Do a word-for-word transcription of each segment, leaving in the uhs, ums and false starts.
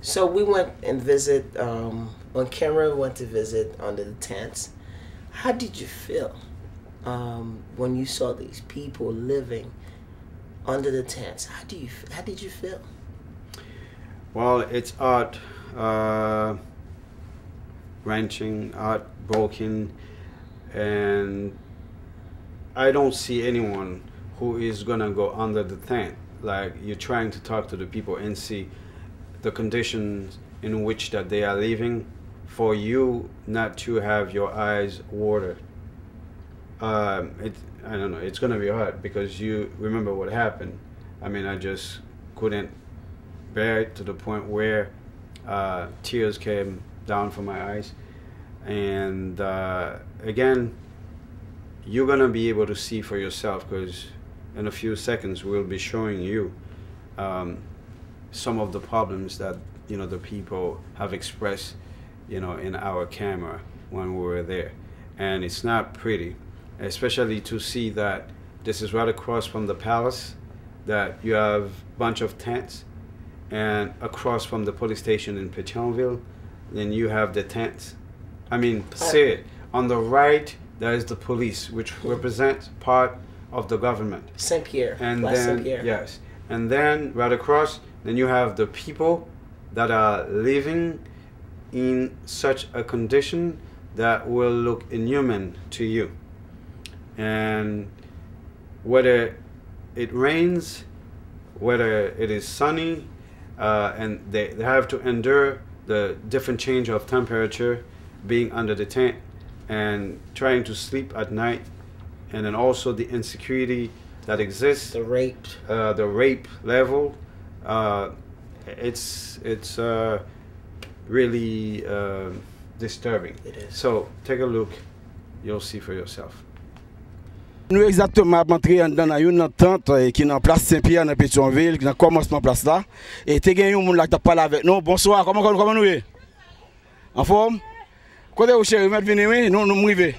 So we went and visit um, on camera. We went to visit under the tents. How did you feel um, when you saw these people living under the tents? How do you? How did you feel? Well, it's heart uh, wrenching, heartbroken, and I don't see anyone who is gonna go under the tent. Like, you're trying to talk to the people and see the conditions in which that they are living for you not to have your eyes watered. Um, it, I don't know. It's gonna be hard because you remember what happened. I mean, I just couldn't bear it to the point where uh, tears came down from my eyes. And uh, again, you're gonna be able to see for yourself because in a few seconds we'll be showing you um, some of the problems that you know the people have expressed, you know, in our camera when we were there, and it's not pretty, especially to see that this is right across from the palace, that you have bunch of tents, and across from the police station in Petyonville, then you have the tents. I mean, say it. On the right, there is the police, which represents part of the government. Saint Pierre. And Place Saint then, Pierre. Yes. And then right across, then you have the people that are living in such a condition that will look inhuman to you. And whether it rains, whether it is sunny, uh, and they, they have to endure the different change of temperature, being under the tent and trying to sleep at night, and then also the insecurity that exists, The rape. Uh, the rape level, uh, it's it's uh, really uh, disturbing. It is. So take a look, you'll see for yourself. Nou egzakteman ap antre anndan nan youn nan tant eh, ki nan plas Sen Pyè nan Petyonvil, nan kòmansman plas la. E te gen yon moun la ki t ap pale avèk nou. Bonswa, kòman kòman nou ye? Anfòm? Kote ou cheri, mèt vini wi, nou nou m rive.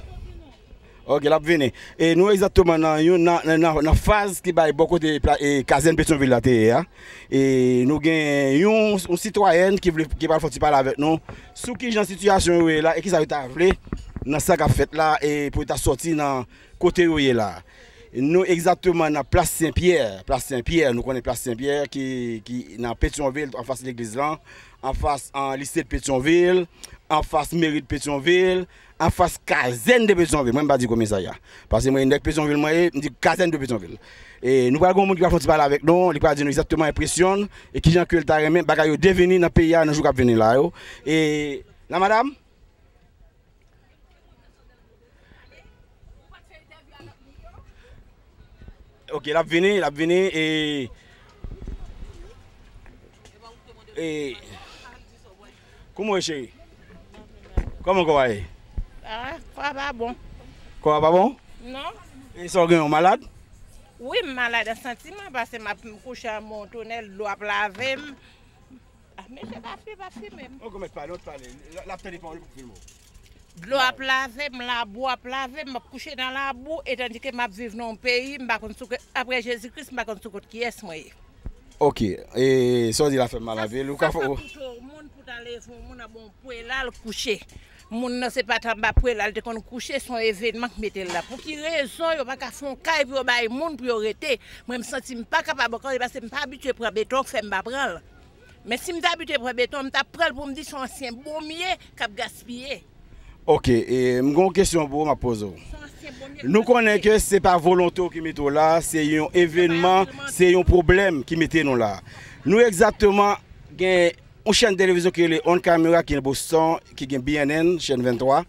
Ok, l ap vini. E nou egzakteman nan yon nan, nan, nan, nan faz ki bay bò kote pla- e, kazèn Petyonvil la te ye a. E nou gen yon, yon sitwayèn ki vle ki pral fè ti pale avèk nou sou kijan sitiyasyon yo ye la e kisa yo ta vle nan sa k ap fèt la e pou yo ta sòti nan kote yo ye la. Nou egzakteman nan plas Sen Pyè, plas Sen Pyè, nou konnen plas Sen Pyè ki, ki nan Petyonvil, anfas legliz lan, anfas an lise de Petyonvil, anfas meri de Petyonvil, anfas kazèn de Petyonvil. Mwen m pa di komisarya. Paske mwen nèg Petyonvil mwen ye, m di kazèn de Petyonvil. E nou pral gen yon moun ki pral fè yon ti pale avèk nou, li pral di nou egzakteman enpresyon l e kijan ke l ta renmen bagay yo deveni nan peyi a nan jou k ap vini la yo. E la madam? Ok, l ap vini, l ap vini e e kòman w ye cheri? Kòman kò w a ye? Ah, kò a pa bon. Kò a pa bon? Non. E sa w gen yon malad? Wi, m malad an santi mwen paske m ap kouche an bon tonèl, dlo ap lave m. Ah, mesye pa fi, pa fi menm. Ou gomèt pale, ou t pale. L ap tande pawòl pou filme w. Dlo ap lave m, labou ap lave m, m ap kouche nan labou, etandike m ap viv nan yon peyi, m pa konn sou ke apre Jezi Kris, m pa konn sou kont kiyès mwen ye. Ok, e sa w di la fè m mal anpil. Ou ka fè. Sa pou tout moun pou ta leve yon moun anba yon pwela l kouche. Moun nan se pa t anba pwela l te konn kouche, se yon evènman k mete l la. Pou ki rezon yo pa ka fè yon kay pou yo bay moun pou yo rete? Mwen m santi m pa kapab ankò, e paske m pa abitye pran beton k fè m pa pran l. Men si m ta abitye pran beton, m t ap pran l pou m di se yon ansyen bonm ye k ap gaspiye. Ok, e m gen yon kesyon pou ou m ap poze w. Nou konnen ke se pa volonte w ki mete w la, se yon evènman, se yon pwoblèm ki mete nou la. Nou egzakteman gen yon chèn televizyon ki rele On Camera ki nan Boston, ki gen B N N, chèn venntwa,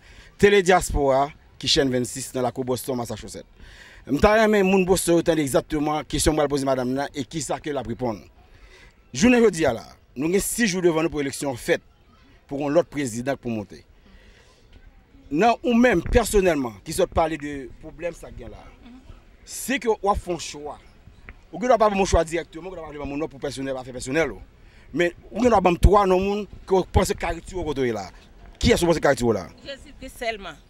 Tele Diaspora, ki chèn vennsis nan lakou Boston, Massachusetts. M ta renmen moun Boston yo tande egzakteman kesyon m pral poze madanm nan e kisa ke l ap reponn. Jounen jodi a la, nou gen sis jou devan nou pou eleksyon an fèt, pou yon lòt prezidan k pou monte. Nan ou menm pèsonèlman ki sot pale de pwoblèm sa k gen la, si ke w ap fè yon chwa, ou gen dwa pa ban m yon chwa dirèkteman, ou gen dwa pa vle ban m yon non pou pèsonèl, afè pèsonèl ou. Men ou gen dwa ban m twa non moun ke w panse k ka retire w kote w ye la. Kiyès ou panse k ka retire w la? Jezi Kris sèlman.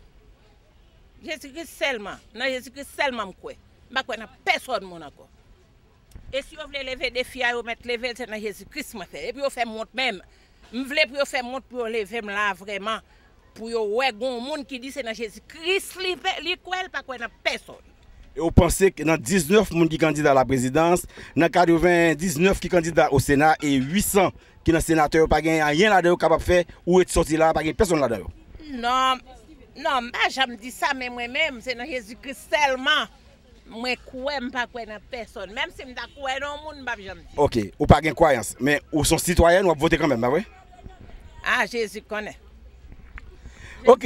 Jezi Kris sèlman. Nan Jezi Kris sèlman m kwè. M pa kwè nan pèsòn moun ankò. E si yo vle leve defi a, yo mèt leve l, se nan Jezi Kris mwen fè. Epi yo fè m wont menm. M vle pou yo fè m wont, pou yo leve m la vrèman, pou yo wè gon moun ki di se nan Jezi Kris li pe- li kwè, li pa kwè nan pèsonn. E w panse ke nan diznèf moun ki kandida la prezidans, nan katrevendiznèf ki kandida o Sena e uit san ki nan senatè yo pa gen anyen ladan yo kapab fè ou ret sòti la, pa gen pèsonn ladan yo? Non, non, m pa janm di sa, men mwen menm, se nan Jezi Kris sèlman mwen kwè, m pa kwè nan pèsonn. Menm si m ta kwè nan yon moun, m p ap janm di. Ok, ou pa gen kwayans, men ou se yon sitwayèn, w ap vote kanmenm, pa vre? Ah, Jezi konnen. Ok,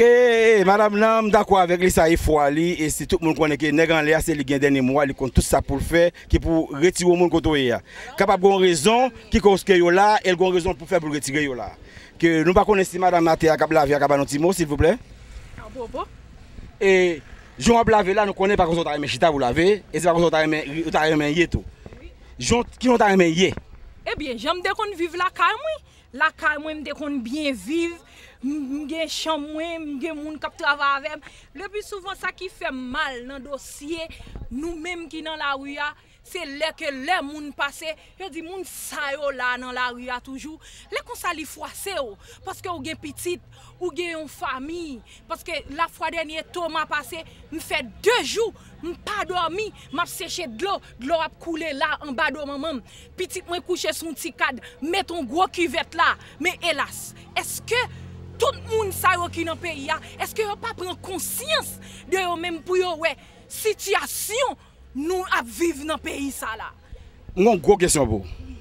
madanm nan, m dakò avèk li, sa e fwa li, e si tout moun konnen ke nèg anlè a se li gen dènye mo a, li konn tout sa pou l fè, ki pou retire yon moun kote w ye a. Kapab gen yon rezon ki koz ke yo la, e l gen yon rezon pou fè pou l retire yo la. Ke nou pa konnen si madanm atè a k ap lave a ka ba nou ti mo, silvouplè. Awobo. E jan w ap lave la, nou konnen pa konsa w ta renmen chita pou lave, e se pa konsa w ta renmen, ou ta renmen ye tou. Jan, kijan w ta renmen ye? Ebyen, jan m te konn viv lakay mwen, lakay mwen m te konn byen viv, m m gen chanm mwen, m gen moun k ap travay avè m. Lepi souvan sa ki fè m mal nan dosye nou menm ki nan lari a, se lè ke lè moun pase, yo di moun sa yo la nan lari a toujou. Lè konsa li fwase w, paske ou gen pitit, ou gen yon fanmi, paske lafwa dènye Toma pase, m fè de jou, m pa dòmi, m ap seche dlo, dlo ap koule la anba do manman m. Pitit mwen kouche sou yon ti kad, met yon gwo kivèt la. Men elas, èske tout moun sa yo ki nan peyi a, èske yo pa pran konsyans de yo menm pou yo wè sitiyasyon nou ap viv nan peyi sa la? M gen yon gwo kesyon pou ou.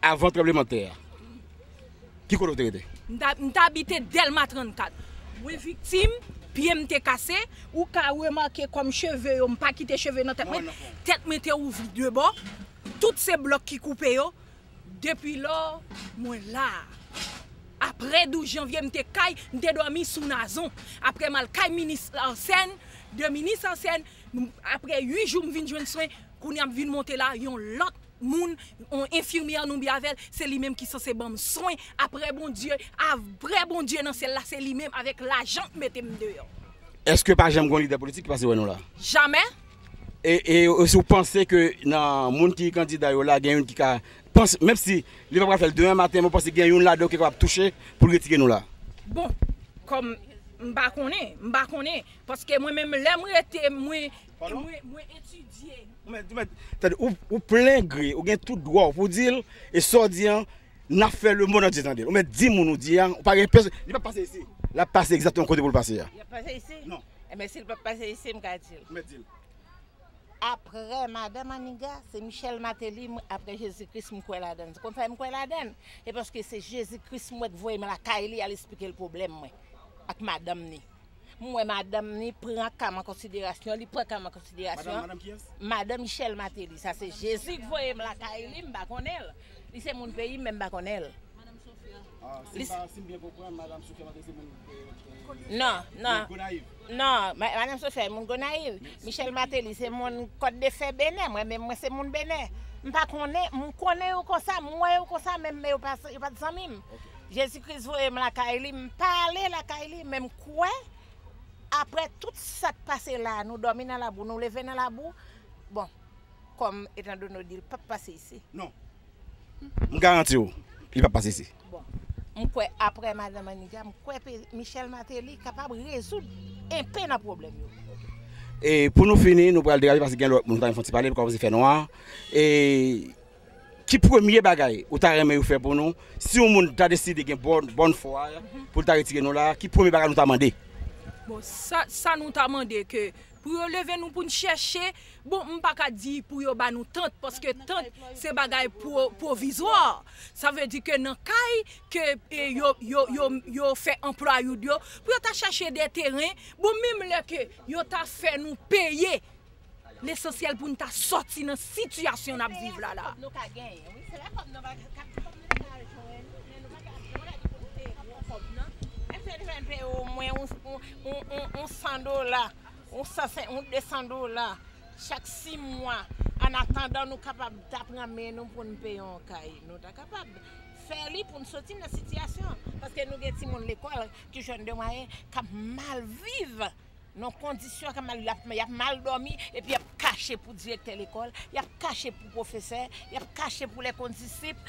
Avan tranblemanntè a, ki kote w te rete? M ta, m ta abite Dèlma trannkat. Mwen viktim, pye m te kase, ou ka remake kòm cheve yo, m pa kite cheve nan tèt mwen, tèt mwen te ouvri de bò, tout se blòk ki koupe yo, depi lò, mwen la. Apre douz janvye, m te kay, m te dòmi sou Nazon. Apre m al kay minis Arsène, de minis Arsène, m- apre uit jou m vin jwenn swen, kounye a m vin monte la, yon lòt moun, yon enfimyè nou byen avè l, se li menm ki sanse ban m swen. Apre Bondye, apre Bondye nan syèl la, se li menm avèk lajan k mete m deyò. Èske pa janm gen yon lidè politik ki pase wè nou la? Jamè. E, e, e si w panse ke nan moun ki kandida yo la, gen youn ki ka panse, menm si li pa pral fè l demen maten, men w panse gen youn ladan yo ki kapab touche pou l retire nou la? Bon, kòm m pa konnen, m pa konnen, paske mwen menm lè m rete, mwen, mwen, mwen etidye. Ou mèt, ou mèt, tande, ou, ou plen gre, ou gen tout dwa w pou di l, e sa w di an, n ap fè lemonn antye tande l. Ou mèt di moun ou di a, ou pa gen pèsonn, li p ap pase isi. L ap pase egzakteman kote pou l pase a. Li ap pase isi? Non. Enben, si l p ap pase isi, m ka di l. Ou mèt di l. Apre madan Maniga, se Michel Martelly, m- apre Jezi Kris, m kwè ladan l. Konn fè m kwè ladan l? E paske se Jezi Kris m wè k voye m lakay li al esplike l pwoblèm mwen ak madanm ni. M wè madanm ni pran ka m an konsiderasyon, li pran ka m an konsiderasyon. Madanm, madanm kiyès? Madanm Michel Martelly. Sa se Jezi k voye m lakay li, m pa konnen l. Li se moun peyi m, men m pa konnen l. Ah, si m pa, si m byen konprann, madanm Sophia Martelly se moun, eh, eh, Non, non. Gonayiv. Non, ma- madanm Sophia e moun Gonayiv. Michel Martelly se moun Kòt de Fè Benè. Mwen menm, mwen se moun Benè. M pa konnen, m konnen yo konsa, m wè yo konsa, men men yo pa, yo pa t zanmi m. Jezi Kris voye m lakay li, m pa ale lakay li, men m kwè, apre tout sa k pase la, nou dòmi nan labou, nou leve nan labou. Bon, kòm etandone w di l p ap pase isi. Non. M garanti w, li p ap pase isi. Bon, m kwè apre madan Maniga, m kwè pe- Michel Martelly kapab rezoud enpe nan pwoblèm yo. E pou nou fini, nou pral derape paske gen lòt moun, nou ta fè yon ti pale, kòmanse fè nwa. E ki premye bagay ou ta renmen yo fè pou nou? Si yon moun ta deside gen bòn, bòn fwa a, pou l ta retire nou la, ki premye bagay nou ta mande? Bon, sa, sa nou ta mande ke pou yo leve nou pou n chèche, bon, m pa ka di pou yo ba nou tant, paske tant se bagay pwo- pwovizwa. Sa vle di ke nan kay ke e, yo, yo, yo, yo fè anplwayoud yo, pou yo ta chache de teren, bon, menm lè ke yo ta fè nou peye, lesansyèl pou n ta sòti nan sitiyasyon n ap viv la la. Nou ka genyen, wi. Se la kòb nou pa, kòb nou pa jwenn, men nou pa ka, nou pa ka di pou nou peye gwo kòb, non. Èske nou jwenn peye omwen yon, yon, yon, yon, yon san dola, yon san senk, yon de san dola, chak sis mwa, an atandan nou kapab ta pran men nou pou n peye yon kay? Nou ta kapab fè li pou n soti nan sitiyasyon. Paske nou gen timoun lekòl ki jwenn de mwayen, k ap mal viv. Nan kondisyon ke mal, y ap, y ap mal dòmi, epi y ap kache pou direktè lekòl, y ap kache pou pwofesè, y ap kache pou lè kondisip.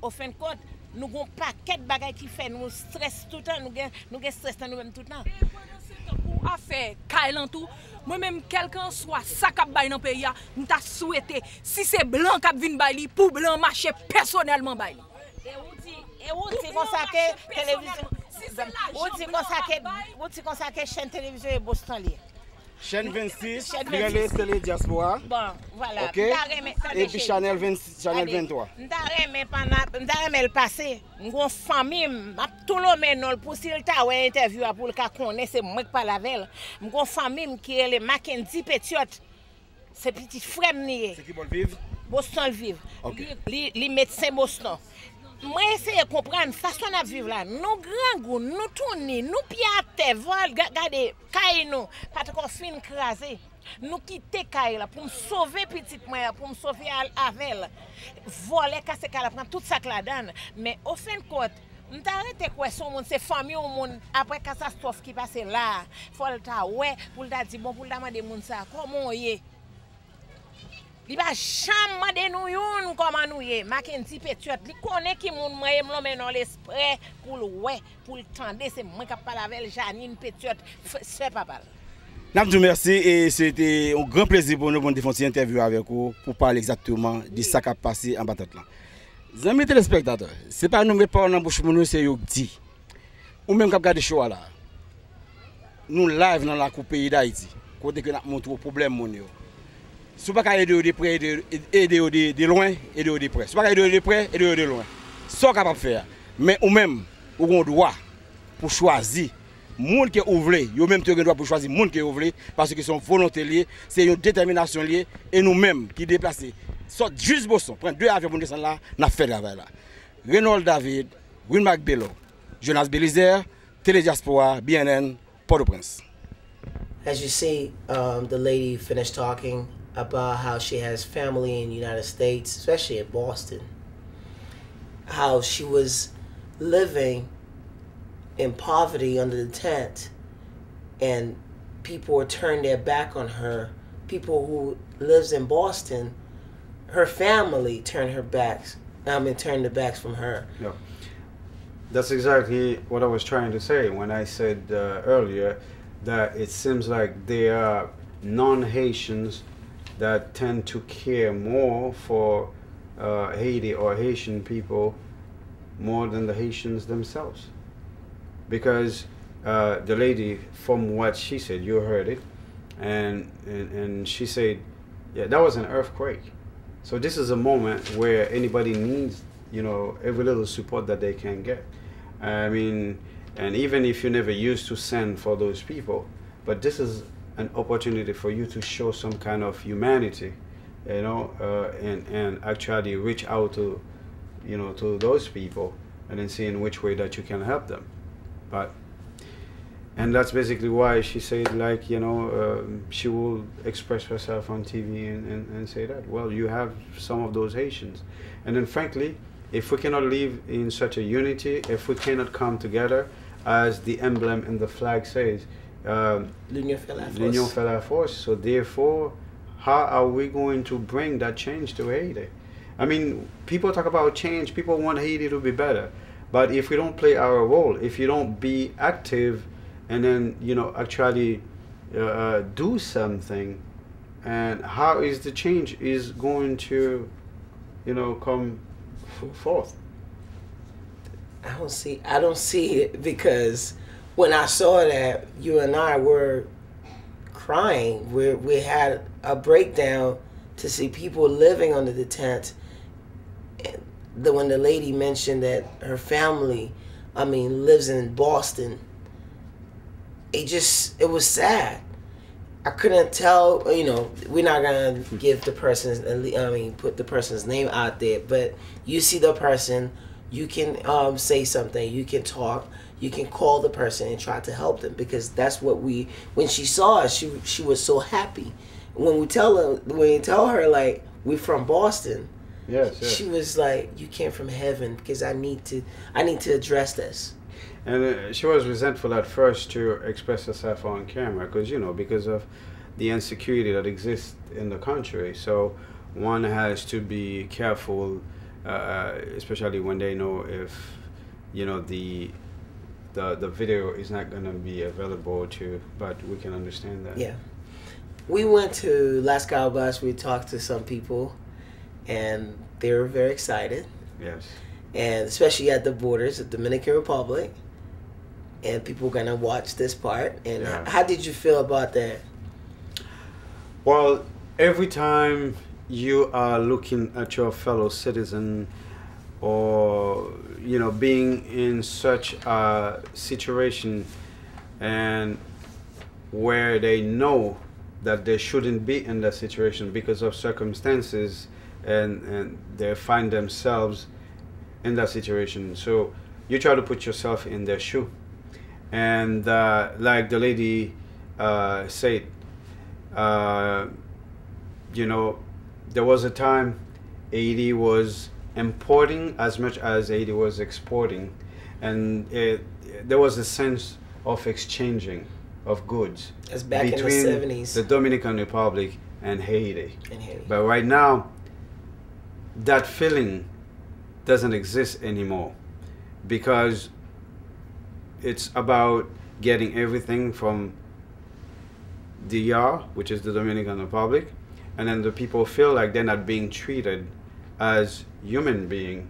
Ofendkont, nou gen yon pakèt bagay ki fè nou strès toutan, nou gen, nou gen strès nan nou menm toutan. E pandan se tan, pou afè kay lan tou, mwen menm, kèlkanswa sa k ap bay nan peyi a, m ta swete, si se blan k ap vin bay li, pou blan mache pèsonèlman bay li. E ou di, e ou di konsa ke televizyon, ou di konsa ke, ou di konsa ke chèn televizyon e Boston li ye. Chèn vennsis, li rele Tele Diaspora. Bon, vwala. Ok. Epi chanèl vennsis, chanèl venntwa. M ta renmen pandan, m ta renmen l pase. M gon fanmi m, m ap tou lonmen non l pou si l ta wè entèvyou a pou l ka konnen se mwen k pale avè l. M gon fanmi m ki rele Mackendy Petiot. Se pitit frè m li ye. Se ki bò l viv? Boston l viv. Ok. Li, li, li medsen Boston. Mwen eseye konprann fason n ap viv la. Nou grangou, nou touni, nou pye atè, vòl, ga- gade, kay nou pa t ankò fin kraze. Nou kite kay la pou m sove pitit mwen an, pou m sove al avè l. Vòlè kase kay la, pran tout sa k ladan l. Men ofendkont, m ta rete kwè se yon moun, se fanmi yon moun, apre katastwòf ki pase la a, fò l ta wè, pou l ta di, bon, pou l ta mande moun sa a, kòman w ye? Li pa janm mande nou youn kòman nou ye. Mackendy Petiot, li konnen ki moun mwen ye, m lonmen non l esprè pou l wè, pou l tande, se mwen k ap pale avè l, Janine Petiot, sè papa l. N ap di w mèsi e se te yon gran plezi pou nou pou n te fè yon ti entèvyou avèk ou pou pale egzakteman de sa k ap pase anba tant lan. Zanmi telespektatè, se pa nou met pawòl nan bouch moun yo, se yo k di. Ou menm k ap gade show a la, nou live nan lakou peyi Dayiti, kote ke n ap montre w pwoblèm moun yo. Si w pa ka ede yo de prè, ede, ede yo de, de lwen, ede yo de prè. Si w pa ka ede yo de prè, ede yo de lwen. Sa w kapab fè a. Men ou menm, ou gen dwa pou chwazi moun ke ou vle. Yo menm tou yo gen dwa pou chwazi moun ke yo vle, paske se yon volonte l ye, se yon detèminasyon l ye, e nou menm ki deplase, sot jis Boston, pran de avyon pou n desann la, n ap fè travay la. Renold David, Wilmac Bello, Jonas Belizaire, Tele Diaspora, B N N, Pòtoprens. As you see, um, the lady finished talking about how she has family in the United States, especially in Boston, how she was living in poverty under the tent, and people were turning their back on her. People who lives in Boston, her family turned her backs. I mean, turned the backs from her. Yeah. That's exactly what I was trying to say when I said uh, earlier that it seems like there are non Haitians that tend to care more for uh, Haiti or Haitian people more than the Haitians themselves. Because uh, the lady, from what she said, you heard it, and, and, and she said, yeah, that was an earthquake. So this is a moment where anybody needs, you know, every little support that they can get. I mean, and even if you never used to send for those people, but this is an opportunity for you to show some kind of humanity, you know, uh, and, and actually reach out to, you know, to those people and then see in which way that you can help them. But and that's basically why she said, like, you know, um, she will express herself on T V and, and, and say that, well, you have some of those Haitians. And then, frankly, if we cannot live in such a unity, if we cannot come together, as the emblem and the flag says, um, L'union fait la force. L'union fait la force. So, therefore, how are we going to bring that change to Haiti? I mean, people talk about change, people want Haiti to be better. But if we don't play our role, if you don't be active and then, you know, actually uh, uh, do something, and how is the change is going to, you know, come f- forth? I don't see. I don't see it because when I saw that, you and I were crying. We we had a breakdown to see people living under the tent. And the when the lady mentioned that her family, I mean, lives in Boston. It just it was sad. I couldn't tell, you know, we're not gonna give the person's, I mean, put the person's name out there, but you see the person, you can um, say something, you can talk, you can call the person and try to help them because that's what we. When she saw us, she she was so happy. When we tell her, when we tell her like we from Boston, Yes, yes. She was like, "You came from heaven because I need to, I need to address this." And uh, she was resentful at first to express herself on camera because, you know, because of the insecurity that exists in the country. So one has to be careful uh, especially when they know if, you know, the the the video is not going to be available to, but we can understand that. Yeah. We went to Las Caobas, we talked to some people, and they were very excited. Yes. And especially at the borders, the Dominican Republic. And people gonna watch this part. And Yeah. How did you feel about that? Well, every time you are looking at your fellow citizen, or, you know, being in such a situation and where they know that they shouldn't be in that situation because of circumstances, and, and they find themselves in that situation. So you try to put yourself in their shoe. And uh, like the lady uh, said, uh, you know, there was a time Haiti was importing as much as Haiti was exporting, and it, there was a sense of exchanging of goods That's back in the between seventies. The Dominican Republic and Haiti. In Haiti. But right now, that feeling doesn't exist anymore because it's about getting everything from D R, which is the Dominican Republic, and then the people feel like they're not being treated as human being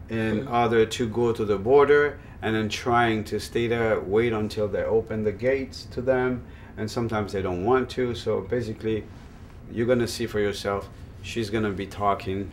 in Mm. order to go to the border and then trying to stay there, wait until they open the gates to them, and sometimes they don't want to. So basically, you're gonna see for yourself. She's gonna be talking.